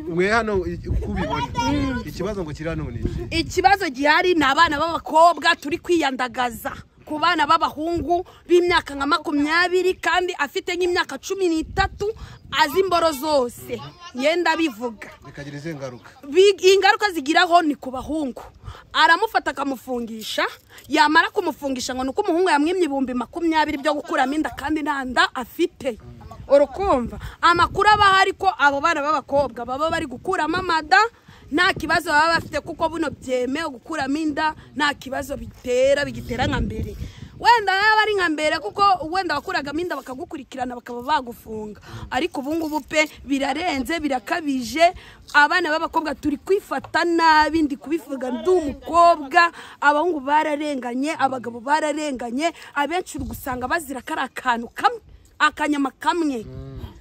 Mwe hano kubibona ikibazo ngo kiri hano ni iki? Ikibazo gihari ni abana b'abakobwa turi kwiyandagaza ku bana b'abahungu b'imyaka nka 20 kandi afite nk'imyaka 13 azi imboro zose yenda bivuga. Bikagira izihe ngaruka? Ingaruka zigiraho ni ku bahungu. Aramufata akamufungisha, yamara kumufungisha ngo nuko umuhungu yamwimye 20,000 byo gukuramo inda kandi nta nda afite. Urukumva amakuru aba ahari ko abo bana b'abakobwa baba bari gukuramo amada nta kibazo baba bafite, kuko buno byemewe gukuramo inda nta kibazo bitera, bigitera nka mbere. Wenda yaba ari nka mbere kuko wenda wakuragamo inda bakagukurikirana bakaba bagufunga, ariko ubu ngubu pe birarenze, birakabije. Abana b'abakobwa turi kwifata nabi, ndi kubivuga ndi umukobwa. Abahungu bararenganye, abagabo bararenganye, abenshi uri gusanga bazira kari akantu kamwe, akanyama kamwe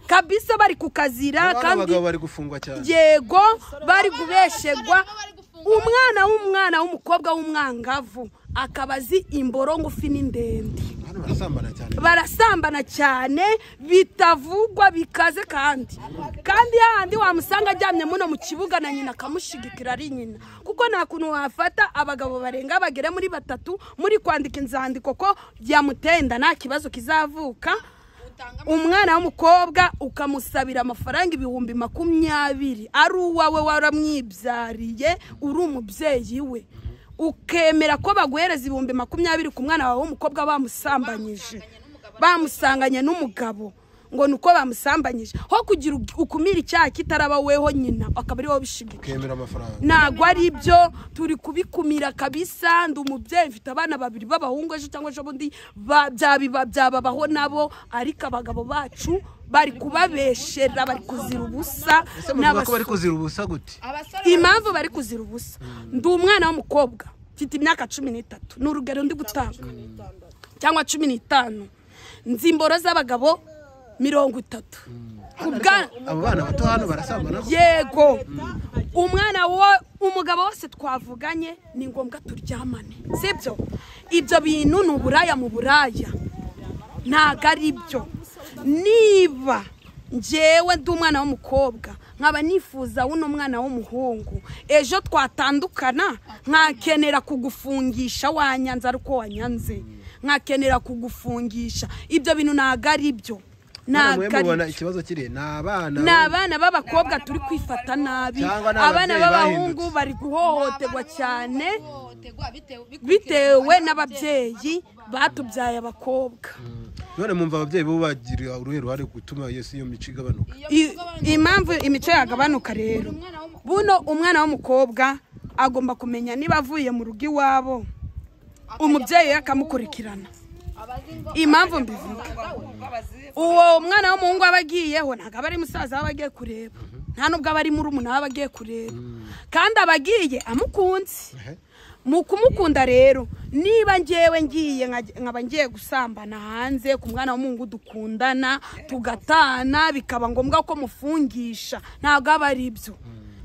kabisa bari kukazira. Kandi abagabo bari gufungwa cyane. Yego, bari kubeshegwa. Umwana w'umwana w'umukobwa w'umwangavu akaba azi imboro ngufi n'indende. Barasambana cyane, barasambana cyane bitavugwa bikaze. Kandi handi wamusanga aryamye muno mu kibuga na nyina akamushigikira ari nyina, kuko nta kuntu wafata abagabo barenga bagere muri 3 muri kwandika inzandiko ko byamutenda nta kibazo kizavuka. Umwana w'umukobwa ukamusabira amafaranga 20,000 ari uwawe waramwibyariye uri umubyeyi we, ukemera ko baguhereza 20,000 ku mwana wawe w'umukobwa bamusambanyije, bamusanganye n'umugabo ngo nuko bamusambanyije, ho kugira ukumira icyaha kitaraba weho nyina akaba ari wowe bishigikira ukemera amafaranga. Ntabwo ari byo, turi kubikumira kabisa. Ndi umubyeyi mfite abana 2 b'abahungu, ejo cyangwa ejo bundi byababaho nabo, ariko abagabo bacu bari kubabeshera, bari kuzira ubusa. N'abasore bari kuzira ubusa gute? Impamvu bari kuzira ubusa, ndi umwana w'umukobwa mfite imyaka 13, ni urugero ndi gutanga, cyangwa 15, nzi imboro z'abagabo 30. Abo bana bato hano barasambana. Yego, umwana wo umugabo wose twavuganye ni ngombwa turyamane, sibyo? Ibyo bintu ni uburaya mu buraya, ntago ari byo. Niba njyewe ndi umwana w'umukobwa nkaba nifuza uno mwana w'umuhungu, ejo twatandukana nkakenera kugufungisha wanyanze ariko wanyanze, nkakenera kugufungisha, ibyo bintu ntago ari byo. Mubona ikibazo kiri ni abana, ni abana b'abakobwa turi kwifata nabi, abana b'abahungu bari guhohoterwa cyane bitewe n'ababyeyi batubyaye abakobwa. None mumva ababyeyi bo bagira uruhe ruhare gutuma Yesu iyo mico igabanuka? Impamvu imico yagabanuka rero, buno umwana w'umukobwa agomba kumenya niba avuye mu rugo iwabo umubyeyi akamukurikirana. Impamvu mbivuga, uwo mwana w'umuhungu aba agiyeho ntabwo aba ari musaza aba agiye kureba, nta nubwo aba ari murumuna aba agiye kureba, kandi aba agiye amukunze. Mu kumukunda rero, niba ngewe ngiye nkaba ngiye gusambana hanze ku mwana w'umuhungu dukundana tugatana, bikaba ngombwa ko mufungisha, ntabwo aba ari byo.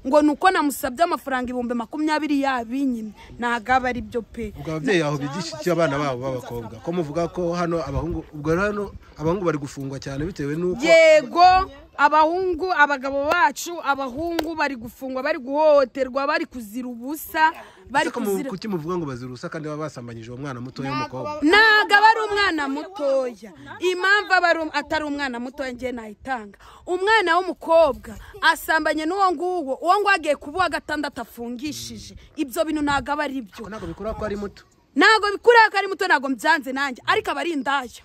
Ngo nuko namusabye amafaranga 20,000 yabinyimye, ntabwo aba ari byo pe. Ubwo ababyeyi aho bigisha iki abana babo b'abakobwa ko muvuga ko hano abahungu, ubwo hano abahungu bari gufungwa cyane bitewe nuko? Yego, abahungu, abagabo bacu abahungu bari gufungwa, bari guhohoterwa, bari kuzira ubusa, bari kuzira. Kuki muvuga ngo bazira ubusa kandi baba basambanyije uwo mwana mutoya w'umukobwa? Ntabwo aba ari umwana mutoya. Impamvu aba atari umwana mutoya ngiye nayitanga. Umwana w'umukobwa asambanye n'uwo nguwo, uwo nguwo agiye kuba uwa 6 afungishije, ibyo bintu ntabwo aba ari byo. Ntabwo bikura ko ari muto. Ntabwo bikura ko ari muto, ntabwo mbyanze nanjye, ariko aba ari indaya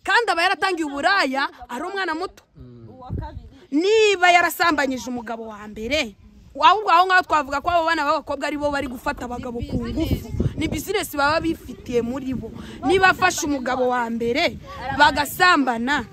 kandi aba yaratangiye uburaya ari umwana muto. Niba yarasambanyije umugabo wa mbere, ahubwo aho ngaho twavuga ko abo bana b'abakobwa ari bo bari gufata abagabo ku ngufu, ni business baba bifitiye muri bo. Niba afashe umugabo wa mbere bagasambana,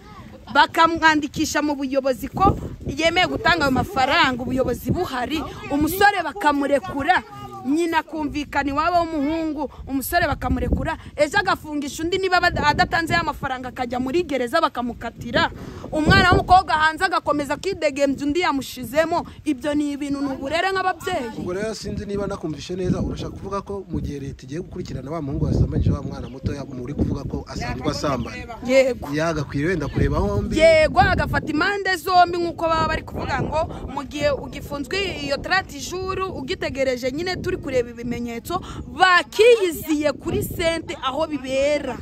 bakamwandikisha mu buyobozi ko yemeye gutanga ayo mafaranga, ubuyobozi buhari, umusore bakamurekura, Nyina akumvikana iwabo w'umuhungu, umusore bakamurekura, ejo agafungisha undi niba adatanze amafaranga akajya muri gereza bakamukatira, umwana w'umukobwa hanze agakomeza akidegembya undi yamushizemo. Ibyo ni ibintu ni uburere nk'ababyeyi. Ubwo rero sinzi niba nakumvishe neza, urashaka kuvuga ko mu gihe leta igiye gukurikirana wa muhungu wasambanyije wa mwana muto, muri kuvuga ko asanzwe asambana? Yego. Yagakwiye wenda kureba hombi. Yego, agafata impande zombi nk'uko baba bari kuvuga ngo mu gihe ugifunzwe iyo 30 jours ugitegereje nyine turi kureba ibimenyetso, bakiyiziye kuri sente aho bibera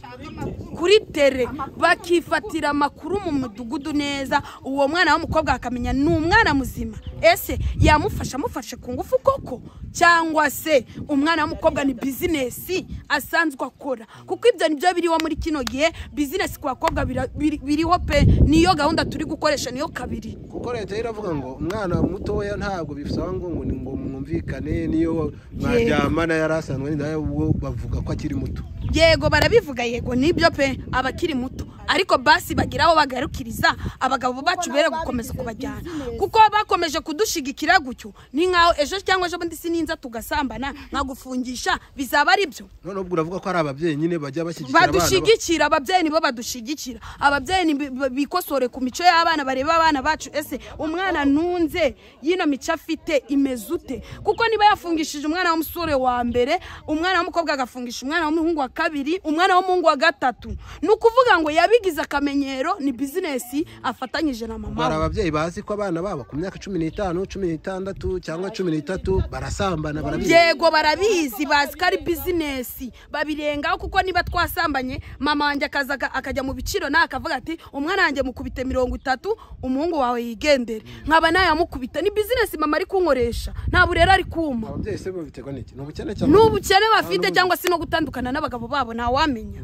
kuri tere, bakifatira amakuru mu mudugudu neza, uwo mwana w'umukobwa akamenya ni umwana muzima, ese yamufasha amufashe ku ngufu koko, cyangwa se umwana w'umukobwa ni bizinesi asanzwe akora. Kuko ibyo nibyo biriho muri kino gihe, bizinesi ku bakobwa biriho pe, niyo gahunda turi gukoresha, niyo kabiri. Kuko leta iravuga ngo umwana mutoya ntabwo bisaba ngo ngo mwumvikane, niyo mwaryamana yari asanzwe n'inda, bavuga ko akiri muto. Yego barabivuga, yego nibyo pe, abakiri muto, ariko basi bagira aho bagarukiriza abagabo bacu bere gukomeza kubajyana, kuko bakomeje kudushigikira gutyo ni nkaho ejo cyangwa ejo bundi sininza tugasambana nkagufungisha, bizaba ari byo. None ubwo uravuga ko ari ababyeyi nyine bajya bashyigikira abana, badushigikira ababyeyi nibo badushigikira, ababyeyi bikosore ku mico y'abana, bareba abana bacu, ese umwana ntunze yino mico afite imeze ute? Kuko niba yafungishije umwana w'umusore wa mbere, umwana w'umukobwa agafungisha umwana w'umuhungu wa kabiri, umwana w'umuhungu wa gatatu, ni ukuvuga ngo yabigize akamenyero, ni bizinesi afatanyije na mama. Hari ababyeyi bazi ko abana babo ku myaka 15, 16 cyangwa 13 barasambana, barabizi. Yego barabizi, bazi ko ari bizinesi, babirengaho. Kuko niba twasambanye mama wanjye akaza akajya mu biciro nawe akavuga ati umwana wanjye mukubite 30, umuhungu wawe yigendere, nkaba nayamukubita, ni bizinesi mama ari kunkoresha, nta burere ari kuma. Ababyeyi se babiterwa n'iki? Ni ubukene cyangwa ni ubukene bafite, cyangwa se no gutandukana n'abagabo babo, ntawamenya.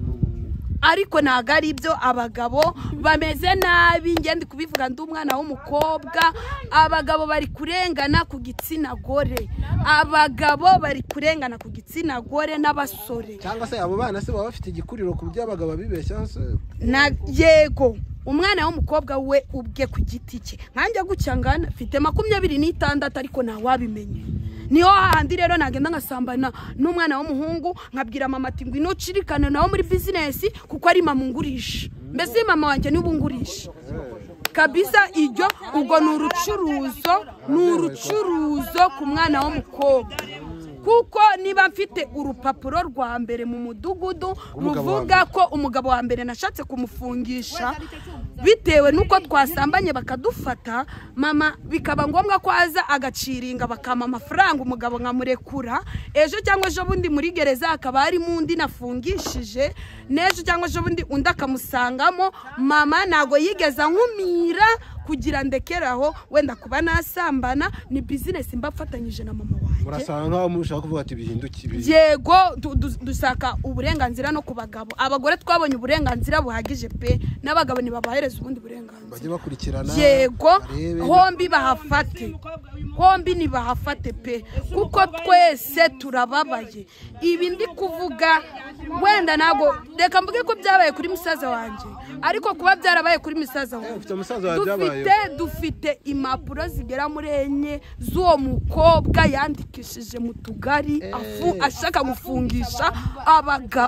Ariko ntago ari ibyo, abagabo bameze nabi, njye ndi kubivuga ndi umwana w'umukobwa, abagabo bari kurengana ku gitsina gore, abagabo bari kurengana ku gitsina gore n'abasore. Cyangwa se abo bana se baba bafite igikuriro ku byo abagabo bibeshya se? Na yego, umwana w'umukobwa we ubwe ku giti cye, nkanjye gucyangana mfite 26 ariko ntawabimenye. Niho hahandi rero nagenda ngasambana n'umwana w'umuhungu, nkabwira mama ati ngwino ucirikane nawe muri bizinesi, kuko ari mama ungurisha, mbese mama wanjye niwe ungurisha kabisa. Ibyo ubwo ni urucuruzo, ni urucuruzo ku mwana w'umukobwa. Kuko niba mfite urupapuro rwa mbere mu mudugudu ruvuga ko umugabo wa mbere nashatse kumufungisha bitewe nuko twasambanye bakadufata, mama bikaba ngombwa ko aza agaciringa bakama amafaranga umugabo nkamurekura, ejo cyangwa ejo bundi muri gereza akaba ari mundi nafungishije, n'ejo cyangwa ejo bundi undi akamusangamo, mama ntago yigeze ankumira kugira ndekeraho wenda kuba nasambana, ni bizinesi mbafatanyije na mama wanjye. Murasanga nkaho mushaka kuvuga ati bihinduke ibi. Yego, dusaka uburenganzira no ku bagabo. Abagore twabonye uburenganzira buhagije pe, n'abagabo nibabahereza ubundi burenganzira. Bajye bakurikirana. Yego, hombi bahafate. Hombi nibahafate pe, kuko twese turababaye. Ibi ndi kuvuga wenda nago reka mvuge ko byabaye kuri musaza wanjye, ariko kuba byarabaye kuri musaza wanjye, ufite musaza wawe byabaye, dufite impapuro zigera muri 4 z'uwo mukobwa yandikishije mu tugari ashaka gufungisha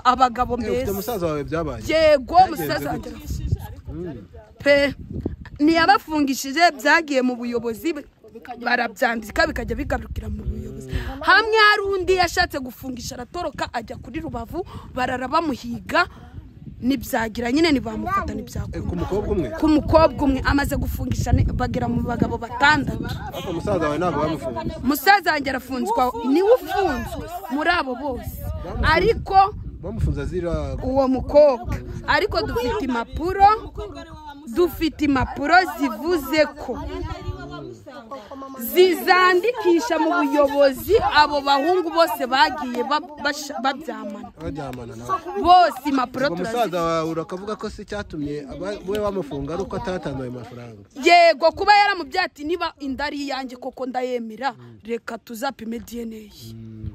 abagabo mbese. Ufite musaza wawe byabaye? Yego, musaza wanjye pe ntiyabafungishije, byagiye mu buyobozi barabyandika bikajya bigarukira mu buyobozi. Hamwe hari undi yashatse gufungisha aratoroka ajya kuri Rubavu, barara bamuhiga, nibyagira nyine nibamufata, nibyakunda. Ku mukobwa umwe? Ku mukobwa umwe amaze gufungisha bagera mu bagabo 6. Ariko musaza wawe ntabwo bamufunze? Musaza wanjye arafunzwe, niwe ufunzwe muri abo bose, ariko bamufunze azira uwo mukobwa. Ariko dufite impapuro, dufite impapuro zivuze ko zizandikisha mu buyobozi abo bahungu bose bagiye babyamana bose impapuro turazi. Umusaza wawe urakavuga ko se cyatumye we bamufunga ari uko atatanze ayo mafaranga? Yego, kuba yaramubyaye ati niba inda ari iyanjye koko ndayemera, reka tuzapime DNA.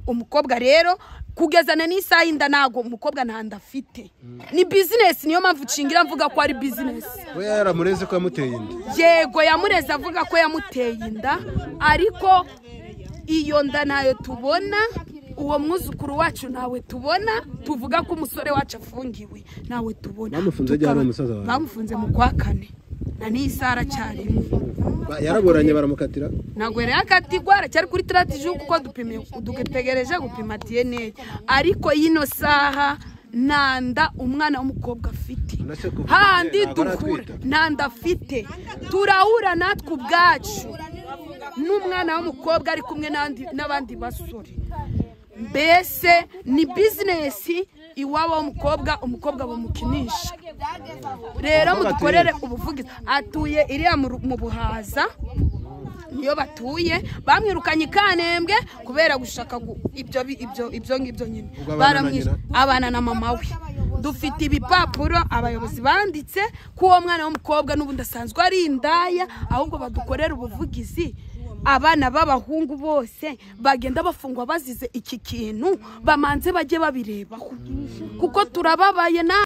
Umukobwa rero kugezana n'isaha inda ntago umukobwa nta nda afite, ni bizinesi. Niyo mpamvu nshingira mvuga ko ari bizinesi. We yaramureze ko yamuteye inda? Yego, yamureze avuga ko yamuteye inda, ariko iyo nda nayo tubona. Uwo mwuzukuru wacu nawe tubona, tuvuga ko umusore wacu afungiwe, nawe tubona. Bamufunze ryari umusaza wawe? Bamufunze mu kwa kane na n'isara cyarimo. Yaraburanye baramukatira? Ntabwo yari yakatirwa, aracyari kuri 30 jours kuko dupimye, dutegereje gupima DNA. Ariko yino saha nanda umwana w'umukobwa afite, handi duhura nanda afite, turahura natwe ubwacu n'umwana w'umukobwa ari kumwe n'abandi basore. Mbese ni bizinesi iwabo w'umukobwa, umukobwa bamukinisha. Rero mudukorere ubuvugizi. Atuye iriya mu Buhaza niyo batuye, bamwirukanye Kanembwe kubera gushaka ibyo ngibyo nyine. Baramwishe abana na mama we. Dufite ibipapuro abayobozi banditse ko uwo mwana w'umukobwa n'ubundi asanzwe ari indaya, ahubwo badukorera ubuvugizi. Abana b'abahungu bose bagenda bafungwa bazize iki kintu, bamanze bajye babirebaho kuko turababaye na